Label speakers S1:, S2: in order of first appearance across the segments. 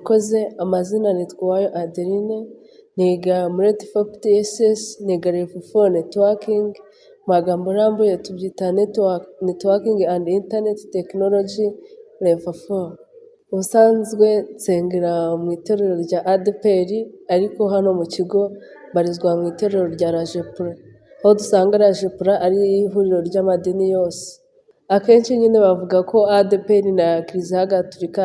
S1: Murakoze, amazina nitwa Uwayo Adeline, niga muri ETFOP TSS, niga level 4 networking, mu magambo arambuye tubyita networking and internet technology level 4. Ubusanzwe nsengera mu itorero rya ADEPR, ariko hano mu kigo mbarizwa mu itorero rya Rajepura, aho dusanga Rajepura ari ihuriro ry'amadini yose. Akenshi nyine bavuga ko ADEPR na Kiliziya Gatulika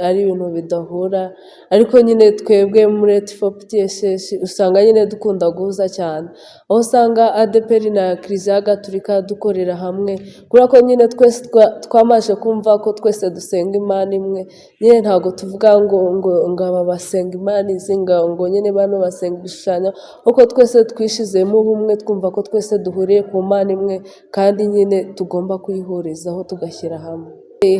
S1: ari ibintu bidahura, ariko nyine twebwe muri ETFOP TSS usanga nyine dukunda guhuza cyane, aho usanga ADEPR na Kiliziya Gatulika dukorera hamwe, kubera ko nyine twese twamaze kumva ko twese dusenga Imana imwe. Nyine ntabwo tuvuga ngo aba basenga Imana izi, ngo nyine bano basenga ibishushanyo, kuko twese twishyizemo ubumwe, twumva ko twese duhuriye ku Mana imwe, kandi nyine tugomba kuyihurizaho tugashyira hamwe.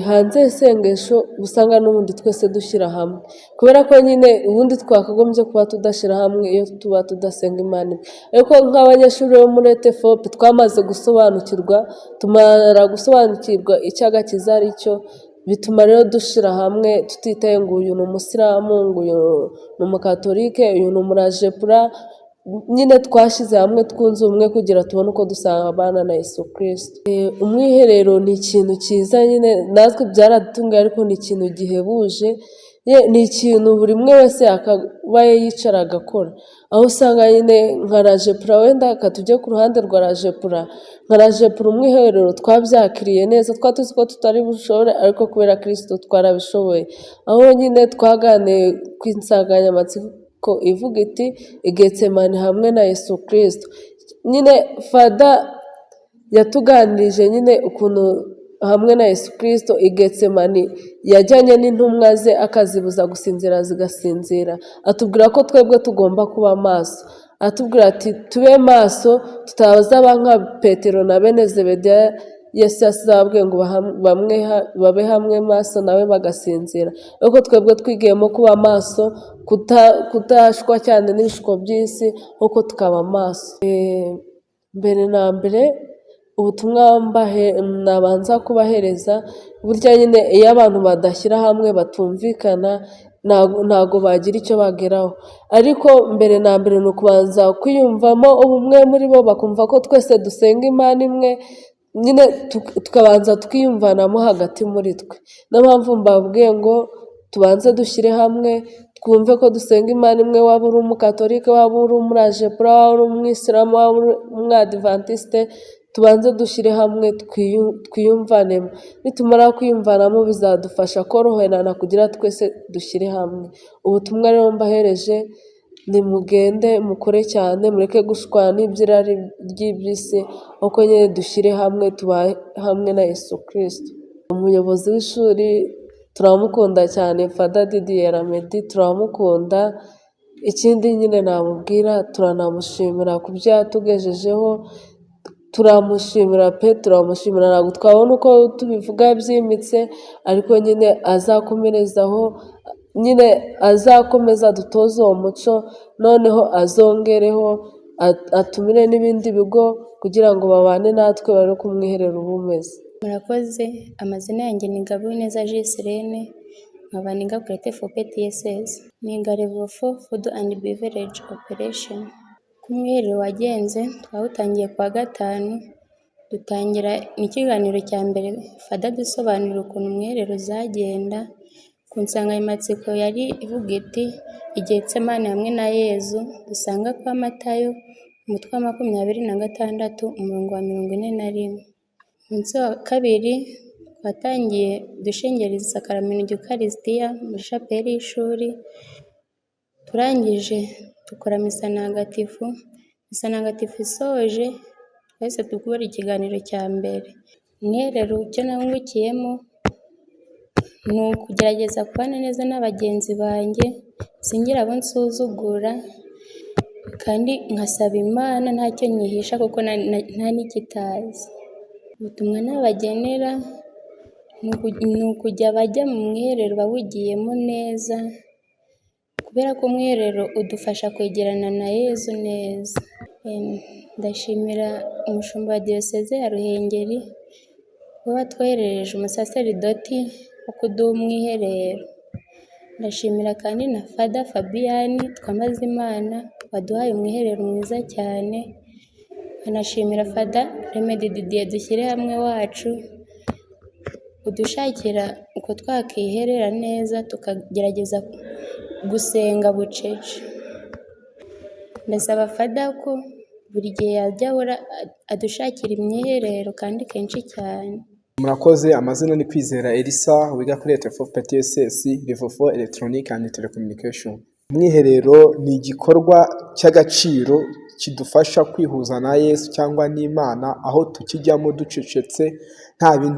S1: Hanze y'isengesho usanga n'ubundi twese dushyira hamwe, kubera ko nyine ubundi twakagombye kuba tudashyira hamwe iyo tuba tudasenga Imana imwe, ariko nk'abanyeshuri bo muri ETFOP twamaze gusobanukirwa, tumara gusobanukirwa icyo agakiza ari cyo, bituma rero dushyira hamwe tutitaye ngo uyu ni umusilamu, ngo uyu ni umukatolike, uyu ni umurajepura. Nyine twashyize hamwe, twunze ubumwe kugira tubone uko dusabana na Yesu Kristo. Umwiherero ni ikintu cyiza nyine, natwe byaradutunguye, ariko ni ikintu gihebuje, ni ikintu buri umwe wese yakabaye yicara agakora, aho usanga nyine nka Rajepura, wenda reka tujye ku ruhande rwa Rajepura, nka Rajepura umwiherero twabyakiriye neza. Twari tuzi ko tutari bushobore, ariko kubera Kristo twarabishoboye, aho nyine twaganiye ku insanganyamatsiko ivuga iti "Igetsemane hamwe na Yesu Kristo". Nyine Father yatuganirije nyine ukuntu hamwe na Yesu Kristo i Getsemani yajyanye n'intumwa ze, akazibuza gusinzira zigasinzira, atubwira ko twebwe tugomba kuba maso. Atubwira ati tube maso tutazaba nka Petero na bene Zebedeya. Yesu yasize ababwiye ngo bamwe babe hamwe maso, nawe bagasinzira, ariko twebwe twigiyemo kuba maso, kudashwa cyane n'ibishuko by'isi, ahubwo tukaba maso. Mbere na mbere, ubutumwa nabanza kubahereza, burya nyine iyo abantu badashyira hamwe, batumvikana, ntago bagira icyo bageraho. Ariko mbere na mbere ni ukubanza kwiyumvamo ubumwe muri bo, bakumva ko twese dusenga Imana imwe. Nyine tukabanza twiyumvanamo hagati muri twe. Niyo mpamvu mbabwiye ngo tubanze dushyire hamwe, twumve ko dusenga Imana imwe. Waba uri umukatolike, waba uri umurajepura, waba uri umwisilamu, waba uri umwadivantisite, tubanze dushyire hamwe, twiyumvanemo. Nitumara kwiyumvanamo, bizadufasha koroherana kugira twese dushyire hamwe. Ubutumwa rero mbahereje, nimugende mukore cyane, mureke gushwana n'iby'irari ry'iby'isi, ahubwo nyine dushyire hamwe, tubahe hamwe na Yesu Kristo. Umuyobozi w'ishuri turamukunda cyane, Father Didier Ramedi, turamukunda. Ikindi nyine namubwira, turanamushimira ku byo yatugejejeho. Turamushimira pe, turamushimira. Ntabwo twabona uko tubivuga byimbitse, ariko nyine azakomerezaho, nyine azakomeza adutoze uwo muco, noneho azongereho atumire n'ibindi bigo kugira ngo babane natwe, barebe uko umwiherero uba umeze.
S2: Murakoze, amazina yanjye ni Gabineza Giselene, nkaba niga kuri ETFOP TSS. Niga level 4 food and beverage operation. Uko umwiherero wagenze, twawutangiye kuwa gatanu, dutangira n'ikiganiro cya mbere, Father adusobanurira ukuntu umwiherero uzagenda, ku nsanganyamatsiko yari ivuga iti "Igetsemane hamwe na Yezu", dusanga kwa Matayo, umutwe wa 26, umurongo wa 41. Umunsi wa kabiri twatangiye dushengera isakaramentu ry'Ukarisitiya muri shapeli y'ishuri, turangije dukora misa ntagatifu. Misa ntagatifu isoje, twahise dukora ikiganiro cya mbere. Umwiherero icyo nawungukiyemo ni ukugerageza kubana neza na bagenzi banjye, singire abo nsuzugura, kandi nkasaba Imana ntacyo nyihisha kuko nta n'icyo itazi. Ubutumwa nabagenera ni ukujya bajya mu mwiherero bawugiyemo neza, kubera ko umwiherero udufasha kwegerana na Yezu neza. Ndashimira umushumba wa Diyoseze ya Ruhengeri we watwoherereje umusaseridoti wo kuduha umwiherero. Ndashimira kandi na Father Fabiyani Twambazimana waduhaye umwiherero mwiza cyane, nkanashimira Father Remedi Didier Dushyirehamwe wacu udushakira uko twakiherera neza tukagerageza gusenga bucece. Ndasaba Father ko buri gihe yajya ahora adushakira imyiherero kandi kenshi cyane.
S3: Murakoze, amazina ni Kwizera Elisa, wiga kuri ETFO PTSS Level 4 Electronic and Telecommunication. Umwiherero ni igikorwa cy'agaciro kidufasha kwihuza na Yesu cyangwa n'Imana, aho tukijyamo ducecetse,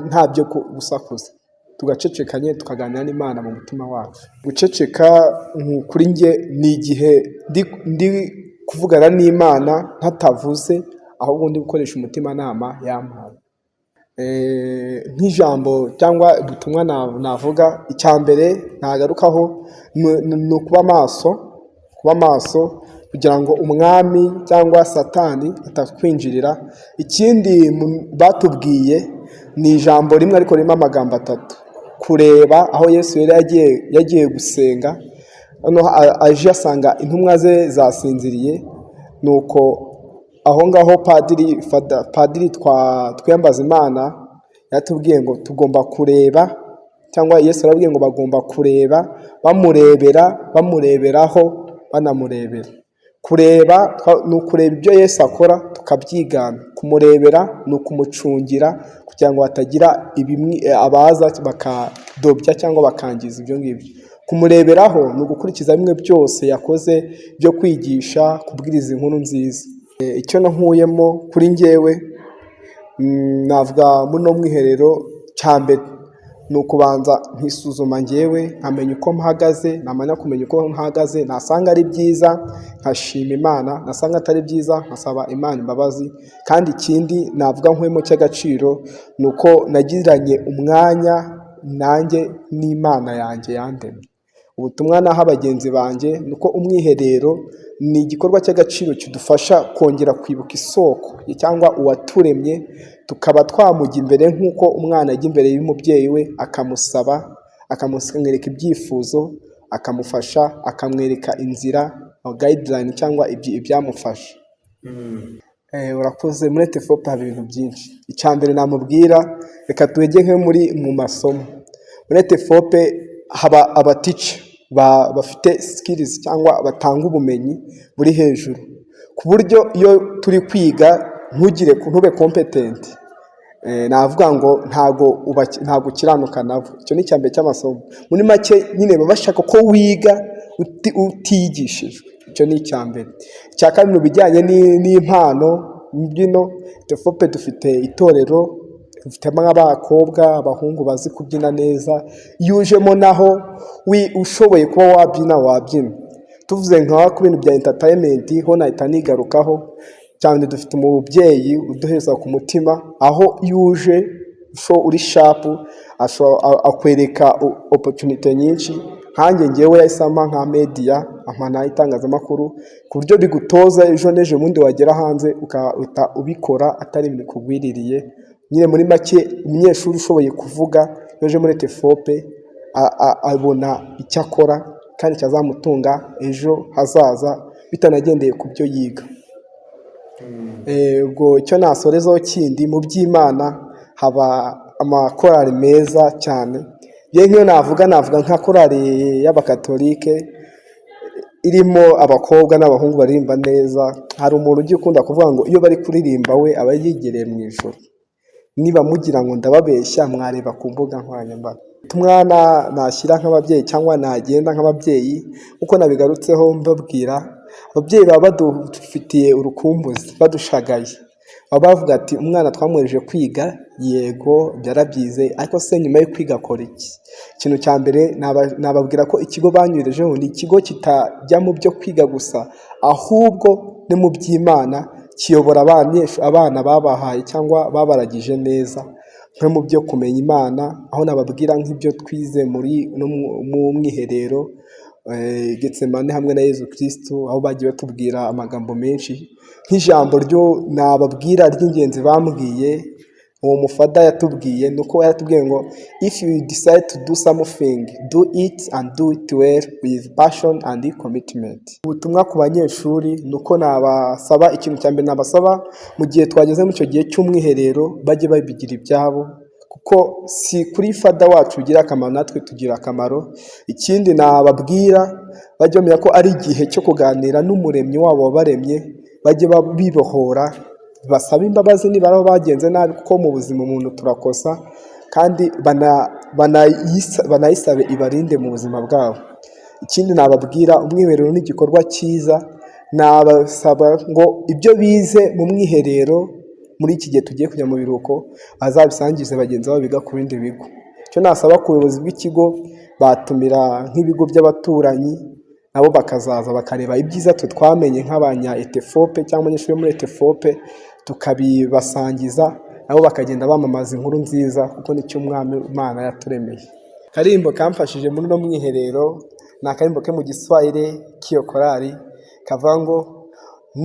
S3: nta byo gusakuza, tugacecekanye, tukaganira n'Imana mu mutima wacu. Guceceka kuri njye ni igihe ndi kuvugana n'Imana ntatavuze, ahubwo ndi gukoresha umutimanama yampaye. Nk'ijambo cyangwa ubutumwa navuga, icya mbere nagarukaho ni ukuba maso, kuba maso kugira ngo umwami cyangwa Satani atakwinjirira. Ikindi batubwiye ni ijambo rimwe ariko ririmo amagambo atatu: kureba aho Yesu yari yagiye gusenga, noneho aje asanga intumwa ze zasinziriye. Nuko aho ngaho padiri Padiri Twiyambaza Imana yatubwiye ngo tugomba kureba, cyangwa Yesu arababwiye ngo bagomba kureba, bamurebera, bamureberaho, banamurebera. Kureba ni ukureba ibyo Yesu akora tukabyigana, kumurebera ni ukumucungira kugira ngo hatagira abaza bakadobya cyangwa bakangiza ibyo ngibyo. Kumureberaho ni ugukurikiza bimwe byose yakoze byo kwigisha, kubwiriza inkuru nziza. Icyo nkuyemo kuri njyewe, navuga muri uno mwiherero, cya mbere ni ukubanza nkisuzuma njyewe, nkamenya uko mpagaze. Namara kumenya uko mpagaze, nasanga ari byiza nkashima Imana, nasanga atari byiza nkasaba Imana imbabazi. Kandi ikindi navuga nkuyemo cy'agaciro ni uko nagiranye umwanya nanjye n'Imana yanjye yandemye. Ubutumwa naha bagenzi banjye ni uko umwiherero ni igikorwa cy'agaciro kidufasha kongera kwibuka isoko cyangwa uwaturemye, tukaba twamujya imbere nk'uko umwana ajya imbere y'umubyeyi we akamusaba, akamwereka ibyifuzo, akamufasha, akamwereka inzira, guideline cyangwa ibyamufasha. Urakoze. Muri ETFOP haba ibintu byinshi. Icya mbere namubwira, reka tuwege nko muri mu masomo. Muri ETFOP haba aba teacher bafite skills cyangwa batanga ubumenyi buri hejuru, ku buryo iyo turi kwiga ntugire ntube competent, navuga ngo ntago ukiranuka nabo. Icyo ni icya mbere cy'amasomo. Muri make nyine baba bashaka ko wiga utigishijwe. Icyo ni icya mbere. Icya kabiri, mu bijyanye n'impano, imbyino, ETFOP dufite itorero, dufitemo abakobwa, abahungu bazi kubyina neza. Iyo ujemo naho ushoboye kuba wabyina, wabyina. Tuvuze nka ku bintu bya entertainment ho nahita nigarukaho cyane. Dufite umubyeyi uduheza ku mutima, aho iyo uje uri sharp akwereka opportunity nyinshi. Nkanjye ngewe yahise ampa nka media, ampa itangazamakuru, ku buryo bigutoza ejo n'ejo bundi wagera hanze ugahita ubikora atari ibintu bikugwiririye nyine. Muri make, umunyeshuri ushoboye kuvuga iyo aje muri ETFOP abona icyo akora kandi cyazamutunga ejo hazaza, bitanagendeye ku byo yiga. Ubwo icyo nasorezaho kindi, mu by'Imana haba amakorali meza cyane. Yewe nk'iyo navuga nka korali y'Abakatolike irimo abakobwa n'abahungu baririmba neza. Hari umuntu ujya ukunda kuvuga ngo iyo bari kuririmba we aba yigereye mu ijuru. Niba mugira ngo ndababeshya, mwareba ku mbuga nkoranyambaga. Ubutumwa nashyira nk'ababyeyi cyangwa nagenda nk'ababyeyi, nk'uko nabigarutseho mbabwira, ababyeyi baba badufitiye urukumbuzi, badushagaye, baba bavuga ati: "Umwana twamwohereje kwiga, yego yarabyize, ariko se nyuma yo kwiga akora iki?" Ikintu cya mbere nababwira ko ikigo banyoherejeho ni ikigo kitajya mu byo kwiga gusa, ahubwo no mu by'Imana kiyobora abana babahaye cyangwa babaragije neza, nko mu byo kumenya Imana, aho nababwira nk'ibyo twize muri mu mwiherero Getsemane hamwe na Yezu Kirisitu, aho bagiye batubwira amagambo menshi. Nk'ijambo ryo nababwira ry'ingenzi bambwiye, Uwo mufada yatubwiye ni uko yaratubwiye ngo: "If you decide to do something, do it and do it well with passion and commitment." Ubutumwa ku banyeshuri ni uko nabasaba, ikintu cya mbere nabasaba, mu gihe twageze muri icyo gihe cy'umwiherero, bajye babigira ibyabo, kuko si kuri fada wacu bigira akamaro, natwe tugira akamaro. Ikindi nababwira, bajye bamenya ko ari igihe cyo kuganira n'umuremyi wabo wabaremye, bajye bibohora, basabe imbabazi niba ari aho bagenze nabi, kuko mu buzima umuntu turakosa, kandi banayisabe ibarinde mu buzima bwabo. Ikindi nababwira, umwiherero ni igikorwa cyiza. Nabasaba ngo ibyo bize mu mwiherero muri iki gihe tugiye kujya mu biruhuko, bazabisangize bagenzi babo biga ku bindi bigo. Icyo nasaba ku buyobozi bw'ikigo, batumira nk'ibigo by'abaturanyi, nabo bakazaza bakareba ibyiza twe twamenye nk'abanya ETEFOPE cyangwa abanyeshuri bo muri ETEFOPE, tukabibasangiza, nabo bakagenda bamamaza inkuru nziza, kuko nicyo Umwami Imana yaturemeye. Akaririmbo kamfashije muri uno mwiherero ni akaririmbo ko mu Giswahili k'iyo korali kavuga ngo: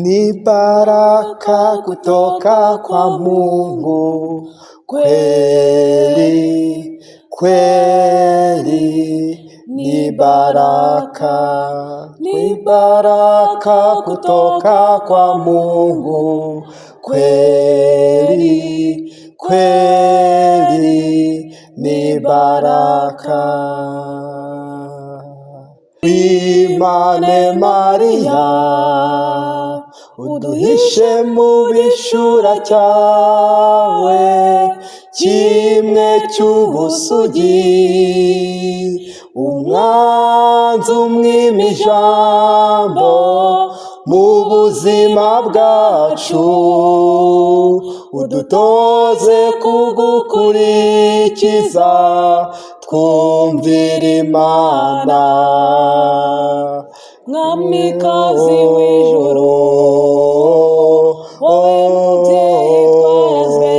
S3: "Ni baraka kutoka kwa Mungu, kweli kweli ni baraka, ni baraka kutoka kwa Mungu, kweli kweli ni baraka." Imane Mariya, uduhishe mu bishura cyawe kimwe cy'ubusugi, umwanzi umwima ijambo mu buzima bwacu, udutoze kugukurikiza twumvira Imana.
S4: Mwamikazi w'ijuru, wowe mubyeyi twarazwe,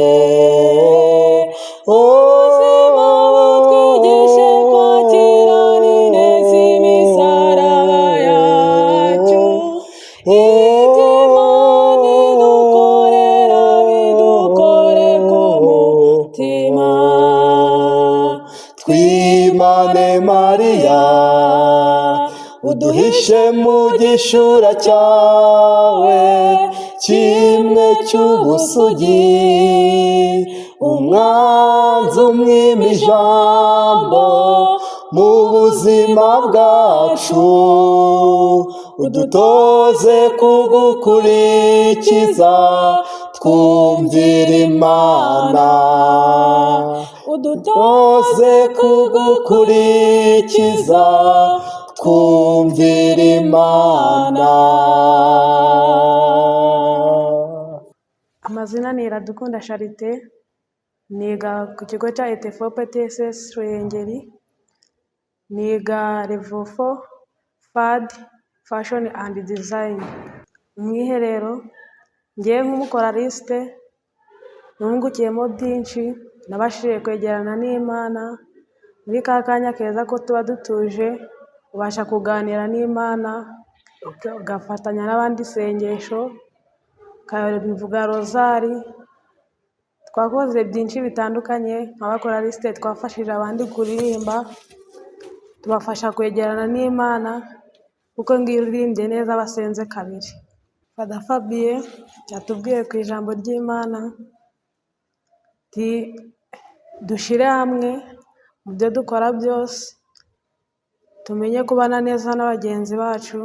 S4: ubuzima butwigishe kwakira n'ineza imisaraba yacu. Ibyo Imana idukorera bidukore ku mutima.
S3: Twimane Mariya, uduhishe mu gishura cyawe kimwe cy'ubusugi, umwanzi umwima ijambo mu buzima bwacu, udutoze kugukurikiza twumvira Imana, udutoze kugukurikiza twumvira Imana.
S5: Amazina ni Iradukunda Charite, niga ku kigo cya ETEFOPE TSS Ruhengeri, niga level 4 FAD, Fashion and Design. Umwiherero njyewe nk'umukoralisite nungukiyemo byinshi, nabashije kwegerana n'Imana muri ka kanya keza ko tuba dutuje, ubasha kuganira n'Imana, ugafatanya n'abandi isengesho, ukavuga rozari. Twakoze byinshi bitandukanye nk'abakoralisite, twafashije abandi kuririmba, tubafasha kwegerana n'Imana, kuko ngo iyo uririmbye neza aba asenze kabiri. Fada Fabien yatubwiye ku ijambo ry'Imana ati dushyire hamwe mu byo dukora byose, tumenye kubana neza na bagenzi bacu,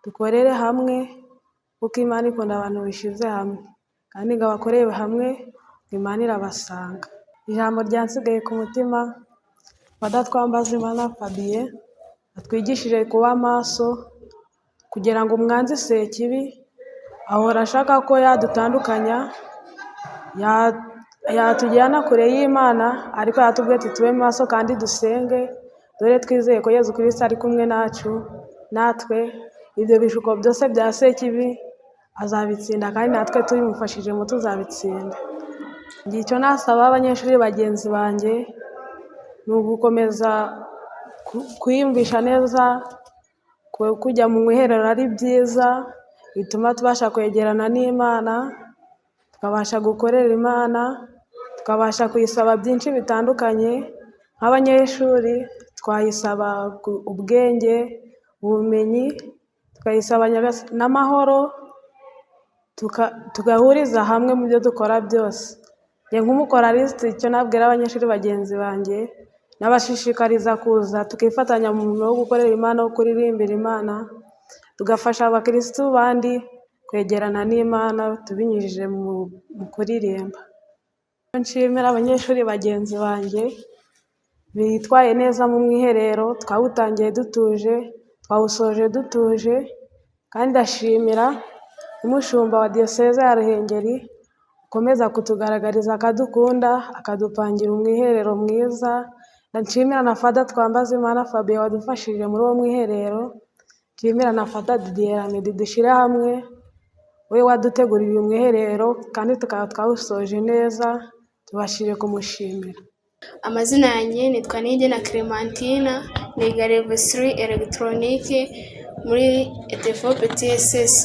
S5: dukorere hamwe kuko Imana ikunda abantu bishyize hamwe, kandi ngo abakoreye hamwe Imana irabasanga. Ijambo ryansigaye ku mutima, Fada Twambazimana Fabien atwigishije kuba maso kugira ngo umwanzi Sekibi ahora ashaka ko yadutandukanya, yatujyana kure y'Imana, ariko yatubwiye ati tube maso kandi dusenge, dore twizeye ko Yezu Kristo ari kumwe nacu, natwe ibyo bishuko byose bya Sekibi azabitsinda, kandi natwe tubimufashijemo tuzabitsinda. Icyo nasaba abanyeshuri bagenzi banjye ni ugukomeza kwiyumvisha neza ko kujya mu mwiherero ari byiza, bituma tubasha kwegerana n'Imana, tukabasha gukorera Imana. Tukabasha kuyisaba byinshi bitandukanye. Nk'abanyeshuri twayisaba ubwenge, ubumenyi, tukayisaba n'amahoro, tugahuriza hamwe mu byo dukora byose. Njye nk'umukoralisite, icyo nabwira abanyeshuri bagenzi banjye, nabashishikariza kuza tukifatanya mu murimo wo gukorera Imana, wo kuririmbira Imana, tugafasha abakirisitu bandi kwegerana n'Imana tubinyujije mu kuririmba. Nshimira abanyeshuri bagenzi banjye bitwaye neza mu mwiherero. Twawutangiye dutuje, twawusoje dutuje. Kandi ndashimira n'umushumba wa Diyoseze ya Ruhengeri ukomeza kutugaragariza akadukunda, akadupangira umwiherero mwiza. Nshimira na Father Twambazimana Fabien wadufashije muri uwo mwiherero. Nshimira na Father Didier Amedi dushyira hamwe, we waduteguriye uyu mwiherero, kandi tukaba twawusoje neza, tubashije kumushimira.
S6: Amazina yanjye nitwa Niyigena Clementine, niga level 3 elegitoronike muri ETFOP TSS,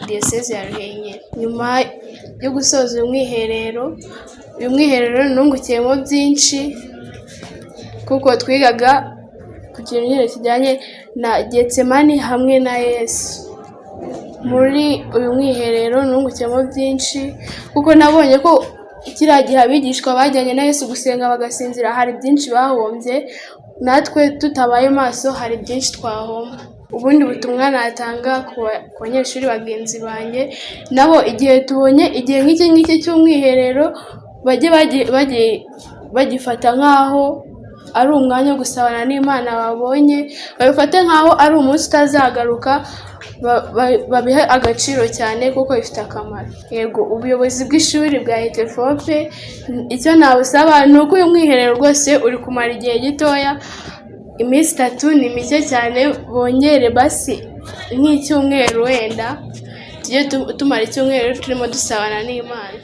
S6: Diyoseze ya Ruhengeri. Nyuma yo gusoza uyu mwiherero nungukiyemo byinshi, kuko twigaga ku kintu nyine kijyanye na Getsemani hamwe na Yesu. Muri uyu mwiherero nungukiyemo byinshi, kuko nabonye ko kiriya gihe abigishwa bajyanye na Yesu gusenga bagasinzira, hari byinshi bahombye. Natwe tutabaye maso hari byinshi twahomba. Ubundi butumwa natanga ku banyeshuri bagenzi banjye, nabo igihe tubonye igihe nk'iki ngiki cy'umwiherero, bajye bagifata nk'aho ari umwanya wo gusabana n'Imana babonye, babifate nk'aho ari umunsi utazagaruka, babihe agaciro cyane kuko bifite akamaro. Yego, ubuyobozi bw'ishuri bwa ETFOP, icyo nabusaba ni uko uyu mwiherero rwose uri kumara igihe gitoya, iminsi 3 ni mike cyane, bongere basi nk'icyumweru, wenda tujye tumara icyumweru turimo dusabana n'Imana.